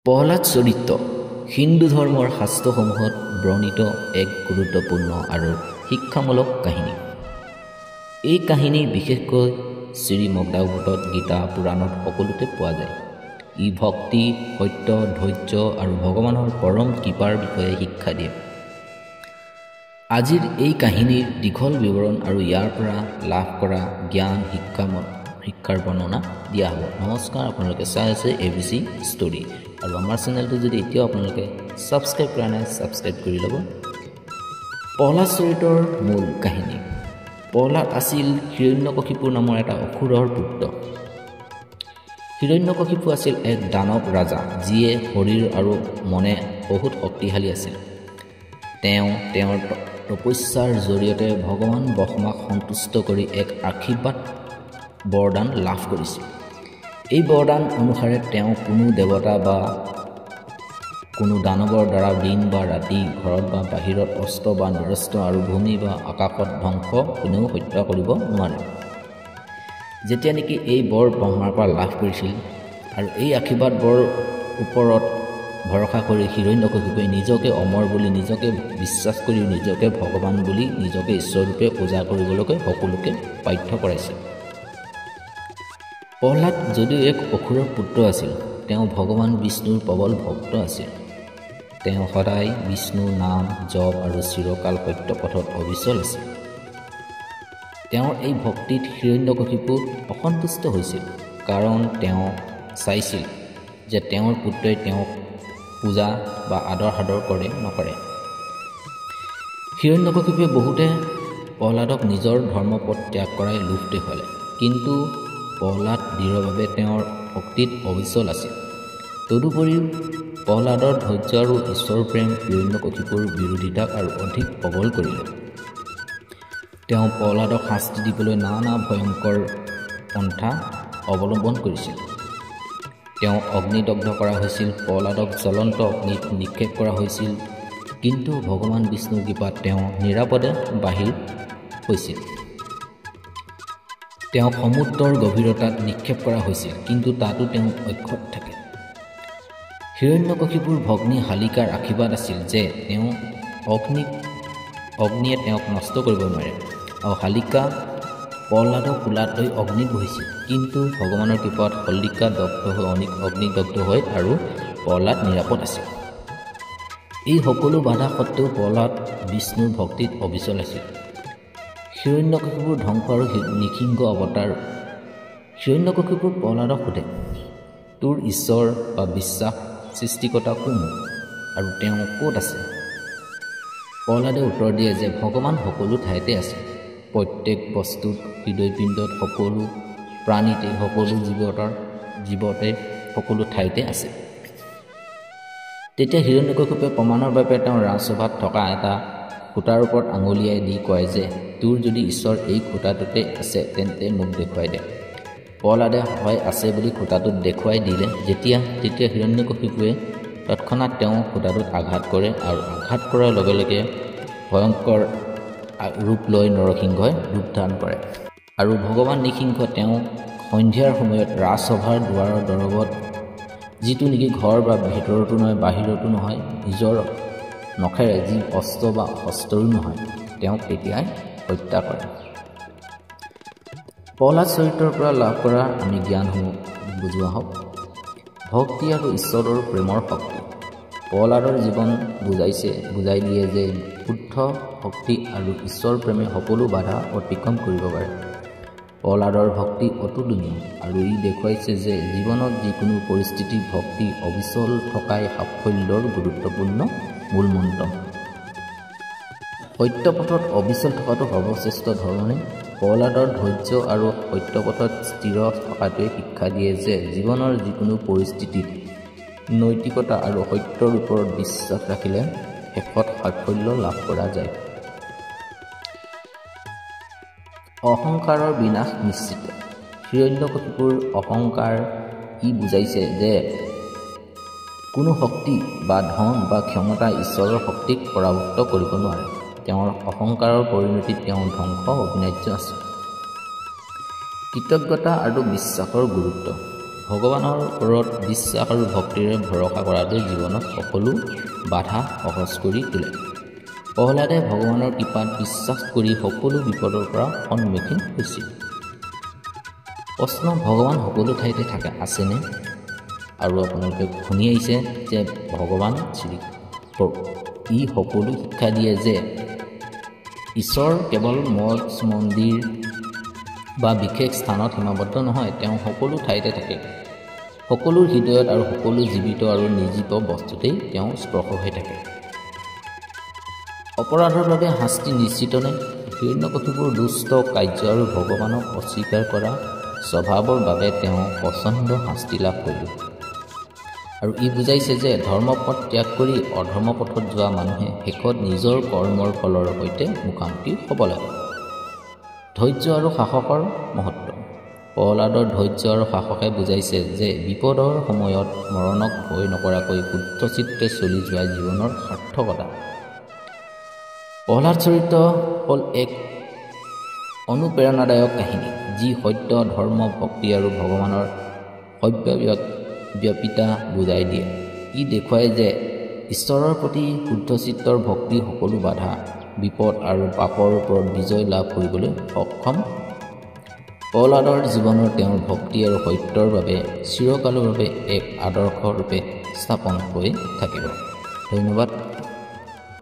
প্ৰহ্লাদ চৰিত্ৰ হিন্দু ধৰ্মৰ শাস্ত্ৰসমূহত বৰ্ণিত এক গুৰুত্বপূৰ্ণ আৰু শিক্ষামূলক কাহিনী। এই কাহিনী বিশেষকৈ শ্ৰীমদ্ভাগৱতত, গীতা, পুৰাণত সকলোতে পোৱা যায়। ই ভক্তি, সত্য, ধৈৰ্য আৰু ভগৱানৰ পৰম কৃপাৰ বিষয়ে শিক্ষা দিয়ে। আজিৰ এই কাহিনীৰ দীঘল বিৱৰণ আৰু ইয়াৰ পৰা লাভ কৰা জ্ঞান শিক্ষাৰ বৰ্ণনা দিয়া হ'ব। নমস্কাৰ, আপোনালোকে চাই আছে এ বি চি ষ্টৰী আৰু আমাৰ চেনেলটো যদি এতিয়াও আপোনালোকে ছাবস্ক্ৰাইব কৰা নাই, ছাবস্ক্ৰাইব কৰি ল'ব। প্ৰহ্লাদ চৰিত্ৰৰ মূল কাহিনী। প্ৰহ্লাদ আছিল হিৰণ্যকশিপুৰ নামৰ এটা অসুৰৰ পুত্ৰ। হিৰণ্যকশিপু আছিল এক দানৱ ৰাজা, যিয়ে শৰীৰ আৰু মনে বহুত শক্তিশালী আছিল। তেওঁ তেওঁৰ তপস্যাৰ জৰিয়তে ভগৱান ব্ৰহ্মাক সন্তুষ্ট কৰি এক আশীৰ্বাদ বৰদান লাভ কৰিছিল। এই বৰদান অনুসাৰে তেওঁ কোনো দেৱতা বা কোনো দানৱৰ দ্বাৰা দিন বা ৰাতি, ঘৰত বা বাহিৰত, অস্ত্ৰ বা নিৰস্ত্ৰ আৰু ভূমি বা আকাশত ধ্বংস কোনেও হত্যা কৰিব নোৱাৰে। যেতিয়া নেকি এই বৰ ব্ৰহ্মাৰ পৰা লাভ কৰিছিল আৰু এই আশীৰ্বাদ বৰ ওপৰত ভৰসা কৰি হিৰণ্যকশিপুৱে নিজকে অমৰ বুলি নিজকে বিশ্বাস কৰি নিজকে ভগৱান বুলি নিজকে ঈশ্বৰৰূপে পূজা কৰিবলৈকে সকলোকে বাধ্য কৰাইছিল। প্ৰহ্লাদ যদিও এক অসুৰৰ পুত্ৰ আছিল, তেওঁ ভগৱান বিষ্ণুৰ প্ৰবল ভক্ত আছিল। তেওঁ সদায় বিষ্ণুৰ নাম জপ আৰু চিৰকাল সত্য পথত অবিচল আছিল। তেওঁৰ এই ভক্তিত হিৰণ্যকশিপু অসন্তুষ্ট হৈছিল, কাৰণ তেওঁ চাইছিল যে তেওঁৰ পুত্ৰই তেওঁক পূজা বা আদৰ সাদৰ কৰে নকৰে। হিৰণ্যকশিপুৱে বহুতে প্ৰহ্লাদক নিজৰ ধৰ্মপথ ত্যাগ কৰাই লোভ দেখুৱালে, কিন্তু প্ৰহ্লাদ দৃঢ়ভাৱে তেওঁৰ ভক্তিত অবিচল আছিল। তদুপৰি প্ৰহ্লাদৰ ধৈৰ্য আৰু ঈশ্বৰ প্ৰেম হিৰণ্যকশিপুৰ বিৰোধিতাক আৰু অধিক প্ৰবল কৰিলে। তেওঁ প্ৰহ্লাদক শাস্তি দিবলৈ নানা ভয়ংকৰ পন্থা অৱলম্বন কৰিছিল। তেওঁ অগ্নিদগ্ধ কৰা হৈছিল, প্ৰহ্লাদক জ্বলন্ত অগ্নিত নিক্ষেপ কৰা হৈছিল, কিন্তু ভগৱান বিষ্ণুৰ কৃপাত তেওঁ নিৰাপদে বাহিৰ হৈছিল। তেওঁক সমুদ্ৰৰ গভীৰতাত নিক্ষেপ কৰা হৈছিল, কিন্তু তাতো তেওঁ অক্ষত থাকে। হিৰণ্যকশিপুৰ ভগ্নী শালিকাৰ আশীৰ্বাদ আছিল যে তেওঁ অগ্নিয়ে তেওঁক নষ্ট কৰিব নোৱাৰে, আৰু শালিকা প্ৰহ্লাদক কোলাত লৈ অগ্নিত বহিছিল, কিন্তু ভগৱানৰ কৃপাত শলিকা দগ্ধ হৈ অগ্নিদগ্ধ হৈ আৰু প্ৰহ্লাদ নিৰাপদ আছিল। এই সকলো বাধা সত্ত্বেও প্ৰহ্লাদ বিষ্ণুৰ ভক্তিত অবিচল আছিল। হিৰণ্যকশিপুৰ ধ্বংস আৰু নৃসিংহ অৱতাৰ। হিৰণ্যকশিপুৰ প্ৰহ্লাদক সোধে, তোৰ ঈশ্বৰ বা বিশ্বাস সৃষ্টিকৰ্তা কোন আৰু তেওঁ ক'ত আছে? প্ৰহ্লাদে উত্তৰ দিয়ে যে ভগৱান সকলো ঠাইতে আছে, প্ৰত্যেক বস্তুত, হৃদয়পিণ্ডত, সকলো প্ৰাণীতে, সকলো জীৱতে, সকলো ঠাইতে আছে। তেতিয়া হিৰণ্যকশিপুৱে প্ৰমাণৰ বাবে তেওঁৰ ৰাজসভাত থকা এটা খুঁটাৰ ওপৰত আঙুলিয়াই দি কয় যে তোৰ যদি ঈশ্বৰ এই খুঁটাটোতে আছে তেন্তে মোক দেখুৱাই দে। প্ৰহ্লাদে হয় আছে বুলি খুঁটাটোত দেখুৱাই দিলে। তেতিয়া হিৰণ্যকশিপুৱে তৎক্ষণাত তেওঁ খুঁটাটোত আঘাত কৰে আৰু আঘাত কৰাৰ লগে লগে ভয়ংকৰ ৰূপ লৈ নৰসিংহই ৰূপ ধাৰণ কৰে আৰু ভগৱান নৃসিংহ তেওঁ সন্ধিয়াৰ সময়ত ৰাজসভাৰ দুৱাৰৰ দৰবত, যিটো নেকি ঘৰ বা ভিতৰতো নহয় বাহিৰতো নহয়, নিজৰ নখেৰে যি অস্ত্ৰ বা অস্ত্ৰও নহয়, তেওঁক তেতিয়াই হত্যা কৰে। প্ৰহ্লাদ চৰিত্ৰৰ পৰা লাভ কৰা আমি জ্ঞানসমূহ বুজোৱা হওক। ভক্তি আৰু ঈশ্বৰৰ প্ৰেমৰ শক্তি। প্ৰহ্লাদৰ জীৱন বুজাই দিয়ে যে শুদ্ধ ভক্তি আৰু ঈশ্বৰ প্ৰেমে সকলো বাধা অতিক্ৰম কৰিব পাৰে। প্ৰহ্লাদৰ ভক্তি অতুলনীয় আৰু ই দেখুৱাইছে যে জীৱনত যিকোনো পৰিস্থিতি ভক্তি অবিচল থকাই সাফল্যৰ গুৰুত্বপূৰ্ণ মূলমন্ত্ৰ। সত্য পথত অবিচল থকাটো সৰ্বশ্ৰেষ্ঠ ধৰণে প্ৰহ্লাদৰ ধৈৰ্য আৰু সত্যপথত স্থিৰ থকাটোৱে শিক্ষা দিয়ে যে জীৱনৰ যিকোনো পৰিস্থিতিত নৈতিকতা আৰু সত্যৰ ওপৰত বিশ্বাস ৰাখিলে শেষত সাফল্য লাভ কৰা যায়। অহংকাৰৰ বিনাশ নিশ্চিত। হিৰণ্যকশিপুৰ অহংকাৰ ই বুজাইছে যে কোনো শক্তি বা ধন বা ক্ষমতা ঈশ্বৰৰ শক্তিক পৰাভূত কৰিব নোৱাৰে। তেওঁৰ অহংকাৰৰ পৰিণতিত তেওঁ ধ্বংস অবিনাৰ্য আছিল। কৃতজ্ঞতা আৰু বিশ্বাসৰ গুৰুত্ব। ভগৱানৰ ওপৰত বিশ্বাস আৰু ভক্তিৰে ভৰসা কৰাটোৱে জীৱনত সকলো বাধা সহজ কৰি তোলে। প্ৰহ্লাদে ভগৱানৰ কৃপাত বিশ্বাস কৰি সকলো বিপদৰ পৰা সন্মুখীন হৈছিল। প্ৰশ্ন, ভগৱান সকলো ঠাইতে থাকে আছেনে? আৰু আপোনালোকে শুনি আহিছে যে ভগৱান শ্ৰী ই সকলো শিক্ষা দিয়ে যে ঈশ্বৰ কেৱল মঠ, মন্দিৰ বা বিশেষ স্থানত সীমাবদ্ধ নহয়, তেওঁ সকলো ঠাইতে থাকে। সকলো হৃদয়ত আৰু সকলো জীৱিত আৰু নিৰ্জীৱ বস্তুতেই তেওঁ স্পৰ্শ হৈ থাকে। অপৰাধৰ বাবে শাস্তি নিশ্চিতনে? হিৰণ্যকশিপুৰ দুষ্ট কাৰ্য আৰু ভগৱানক অস্বীকাৰ কৰা স্বভাৱৰ বাবে তেওঁ প্ৰচণ্ড শাস্তি লাভ কৰিলে। আৰু ই বুজাইছে যে ধৰ্মপথ ত্যাগ কৰি অধৰ্ম পথত যোৱা মানুহে শেষত নিজৰ কৰ্মৰ ফলৰ সৈতে মুখামুখি হ'ব লাগে। ধৈৰ্য আৰু সাহসৰ মহত্ব। প্ৰহ্লাদৰ ধৈৰ্য আৰু সাহসে বুজাইছে যে বিপদৰ সময়ত মৰণক ভয় নকৰাকৈ শুদ্ধচিত্তে চলি যোৱা জীৱনৰ সাৰ্থকতা। প্ৰহ্লাদ চৰিত্ৰ হ'ল এক অনুপ্ৰেৰণাদায়ক কাহিনী, যি সত্য, ধৰ্ম, ভক্তি আৰু ভগৱানৰ সৰ্বব্যাপিতা বুজাই দিয়ে। ই দেখুৱায় যে ঈশ্বৰৰ প্ৰতি শুদ্ধচিত্তৰ ভক্তি সকলো বাধা, বিপদ আৰু পাপৰ ওপৰত বিজয় লাভ কৰিবলৈ সক্ষম। প্ৰহ্লাদৰ জীৱনৰ তেওঁৰ ভক্তি আৰু সত্যৰ বাবে চিৰকালৰ বাবে এক আদৰ্শ ৰূপে স্থাপন হৈ থাকিব। ধন্যবাদ।